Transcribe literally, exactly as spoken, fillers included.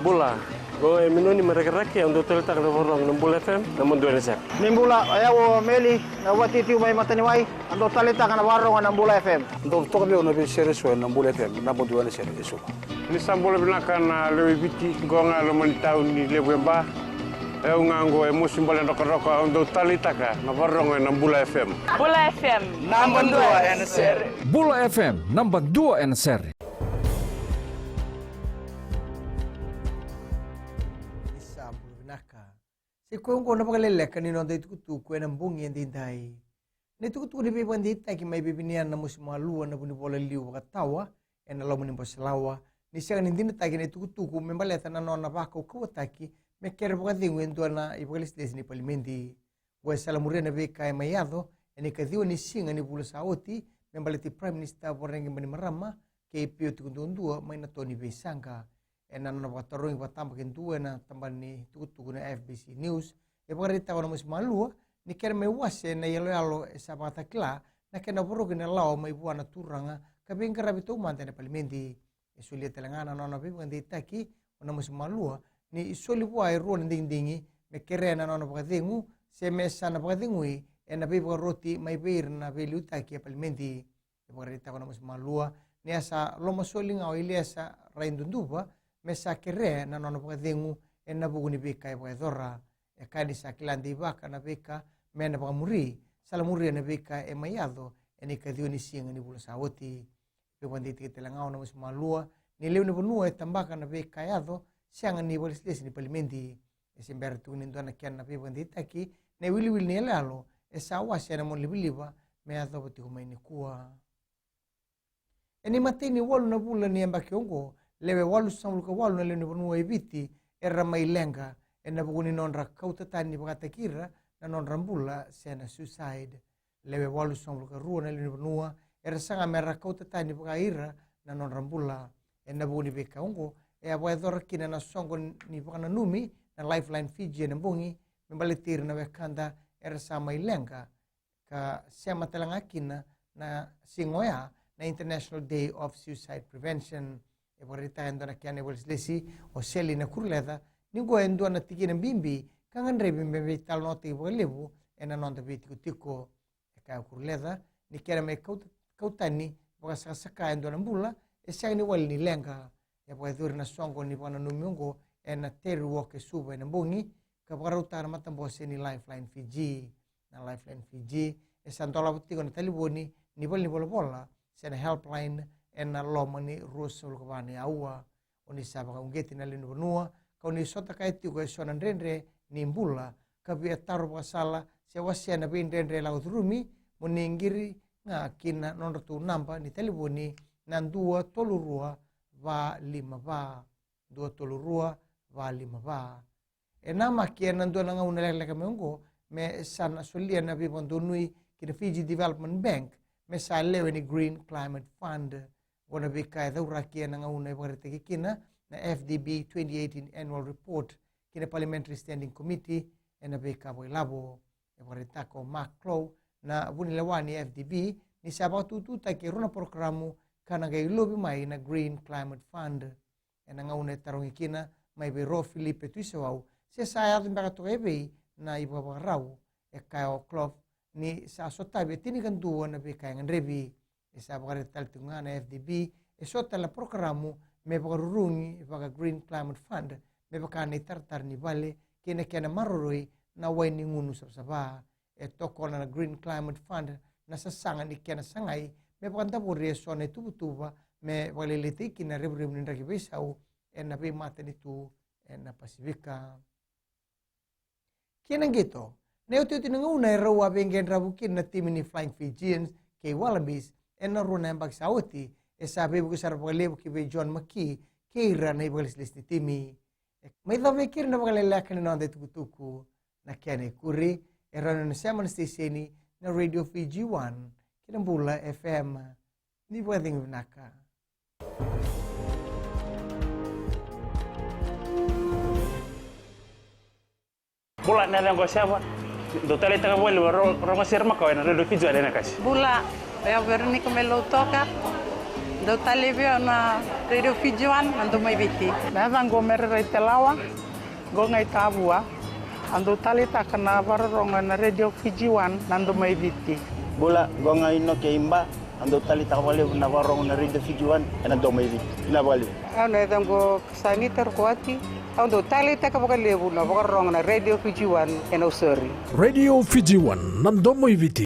Bula, qo e Minoni mai Rakiraki, au dau taleitaka na vakarorogo na Bula F M, naba dua ena sere. Ni bula, o yau o Meli, na vati tiu mai Mataniwai, au dau taleitaka na vakarorogo na Bula F M. Dau toka vei au na veisere eso ena Bula F M, naba dua ena sere eso. Ni sa bula vinaka na lewe i Viti, qo ga e loma ni tauni levu e Ba. E au ga qo e Mosi Bale Drokadroka, au dau taleitaka na vakarorogo ena Bula F M. Bula F M, naba dua ena sere. Bula F M, naba dua ena sere. Ni sa bula vinaka. Sa i koya oqo na vakaleleka ni noda itukutuku ena bogi edaidai. Na itukutuku ni veivakadeitaki mai Veviniana na Mosi Malua na Vunivola Liu Vakatawa ena loma ni Boselawa, ni sega ni dinataki na itukutuku me baleta na nona vakaukauwataki me kere vakacegu e dua na ivakalesilesi ni palimedi. Qo e salamuria na veika e mai yaco ena ikaciwa ni siga ni vula sa oti me baleti Prime Minister Voreqe Bainimarama kei Pio Tiko Duadua mai na to ni veisaqa. Ena nona vakatarogi vakatabakidua ena tabana ni tukutuku na F B C News, e vakaraitaka o Namosi Malua ni kena mai wase na iyaloyalo e sa vakatakila na kena voroki na lawa mai vua na turaga ka veiqaravi taumada ena palimedi. E solia tale ga na nona veivakadeitaki o Namosi Malua ni soli vua e rua na digidigi me kerea na nona vakacegu se me sa na vakacegui ena veivakaroti mai vei ira na veiliutaki e palimedi. E vakaraitaka o Namosi Malua ni a sa lomasoli ga o Iliesa Raiduduva me sa kerea na nona vakacegu ena vuku ni veika e vakayacora. E kaya ni sa kila deivaka na veika me na vakamuri, salamuria na veika e mai yaco ena ikaciwa ni siga ni vula sa oti. E vakadeitaki tale ga o Namosi Malua ni lewe ni vanua e tabaka na veika e yaco, sega ni vakalesilesi ni palimedi. E se bera tu ni dua na kena veivakadeitaki na iwiliwili ni iyaloyalo e sa wase ena monalivaliva me yacova tiko mai nikua. Ena imatai ni walu na vula ni yabaki oqo, lewe walusagavulu ka walu na lewe ni vanua e Viti era mai leqa ena vuku ni nodra kauta tani vakataki ira na nodra bula se na suicide. Lewe walusagavulu ka rua na lewe ni vanua era saga me ra kauta tani vaka ira na nodra bula. Ena vuku ni veika oqo e a vakayacora kina na soqo ni vakananumi na Lifeline Fiji ena bogi me baleti ira na wekada era sa mai leqa, ka sema tale ga kina na siga oya na International Day of Suicide Prevention. E vakaraitaka e dua na kena ivakalesilesi o Seli Nakuruleca ni qo e dua na tikina bibi ka gadrevi me veitalanoataki vakalevu ena noda veitikotiko. E kaya o Kuruleca ni kena mai kau, kau tani vakasakasaka e dua na bula e sega ni wali ni leqa. E vakayacori na soqo ni vakananumi oqo ena Terry Walk e Suva ena bogi ka vakarautaka na matabose ni Lifeline Fiji. Na Lifeline Fiji e sa dolava tiko na talevoni ni valenivolavola se na helpline ena loma ni ruasagavulu ka va na aua. O ni sa vakauqeti na lewe ni vanua ka o ni sota kaya tiko e so na dredre ni bula ka via taro vakasala se wasea na veidredre lako curumi, mo ni qiri ga kina nodratou naba ni talevoni na dua tolu rua va lima va, dua tolu rua va lima va. E namaki ena dua na gauna lekaleka mai oqo me sa na solia na veivakadonui ki na Fiji Development Bank me sa lewe ni Green Climate Fund. Oqo na veika e cauraki ena gauna e vakaraitaki kina na F D B twenty eighteen Annual Report ki na Parliamentary Standing Committee ena veika vakailavo. E vakaraitaka o Mark Clow na vunilewa ni F D B ni sa vakatututaki e rua na porokaramu ka na qai lovi mai na Green Climate Fund. Ena gauna e tarogi kina mai vei Ro Filipe Tuisawau se sa yaco beka toka e vei na ivakavakarau, e kaya o Clough ni sa sotavi e tinikadua na veika e gadrevi. E sa vakaraitaka tale tiko ga na F D B e so tale na porokaramu me vakarurugi vaka Green Climate Fund me vaka na itaratara ni vale kei na kena maroroi na wai ni gunu savasava. E tokona na Green Climate Fund na sasaga ni kena sagai me vakadavori e so na ituvatuva me vakalailaitaki kina na revurevu ni draki veisau ena veimatanitu ena Pasifika. Kei na qito, na iotioti ni gauna e rau a veiqedravu kina na timi ni Flying Fijians kei Wallabies ena rua na yabaki sa oti, e sa veivuke sara vakalevu ki vei John McKee kei ira na ivakalesilesi ni timi. Mai cava e keri na vakaleleka ni noda itukutuku. Na kena ikuri e rawa ni o ni sema na siteseni na Radio Fiji One kei na Bula F M. Ni vakacegu vinaka. Bula, na yacaqu o Seva. Dou taleitaka voli vakarogo sere makawa ena Radio Fiji One ena kasi. Bula, o yau Veronica mai Lautoka. Dau talevi au na Radio Fiji One, na Domo i Viti. Na yacaqu o Mere Raitelawa, qo ga i Tavua. Au dau taleitaka na vakarorogo ena Radio Fiji One, na Domo i Viti. Bula, qo ga i Noke i Ba. Au dau taleitaka vakalevu na vakarorogo na Radio Fiji One ena Domo i Viti. Vinaka vakalevu. Au na yacaqu o Sanita Rukuwati. Au dau taleitaka vakalevu na vakarorogo na Radio Fiji One ena Usori. Radio Fiji One, na Domo i Viti.